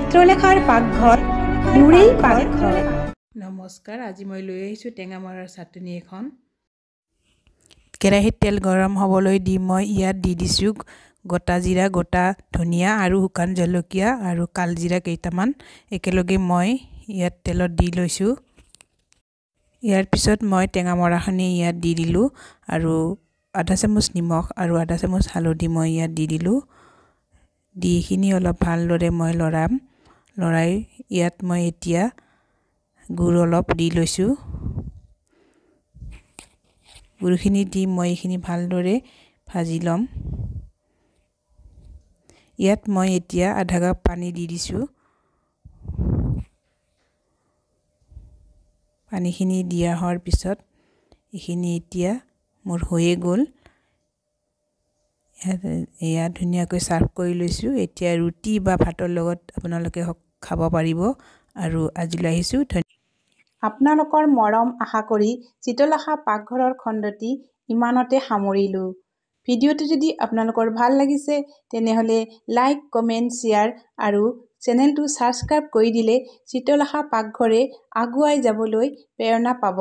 চিত্ৰলেখাৰ পাকঘৰ, মোৰেই পাকঘৰ। নমস্কাৰ, আজি মই লৈ আহিছোঁ টেঙামৰাৰ চাটনি এখন। কেৰাহীত তেল গৰম হ'বলৈ দি মই ইয়াত দি দিছোঁ গোটা জিৰা, গোটা ধনিয়া আৰু শুকান জলকীয়া আৰু কালজিৰা কেইটামান একেলগে মই ইয়াত তেলত দি লৈছোঁ। ইয়াৰ পিছত মই টেঙামৰাখিনি ইয়াত দি দিলোঁ আৰু আধা চামুচ নিমখ আৰু আধা চামুচ হালধি মই ইয়াত দি দিলোঁ। দি এইখিনি অলপ ভালদৰে মই লৰাম। লৰাই ইয়াত মই এতিয়া গুড় অলপ দি লৈছোঁ। গুড়খিনি দি মই এইখিনি ভালদৰে ভাজি ল'ম। ইয়াত মই এতিয়া আধা কাপ পানী দি দিছোঁ। পানীখিনি দিয়া হোৱাৰ পিছত এইখিনি এতিয়া মোৰ হৈয়ে গ'ল। এয়া ধুনীয়াকৈ ছাৰ্ভ কৰি লৈছোঁ। এতিয়া ৰুটি বা ভাতৰ লগত আপোনালোকে খাব পাৰিব। আৰু আজিলৈ আহিছোঁ। আপোনালোকৰ মৰম আশা কৰি চিত্ৰলেখা পাকঘৰৰ খণ্ডটি ইমানতে সামৰিলোঁ। ভিডিঅ'টো যদি আপোনালোকৰ ভাল লাগিছে, তেনেহ'লে লাইক, কমেণ্ট, শ্বেয়াৰ আৰু চেনেলটো ছাবস্ক্ৰাইব কৰি দিলে চিত্ৰলেখা পাকঘৰে আগুৱাই যাবলৈ প্ৰেৰণা পাব।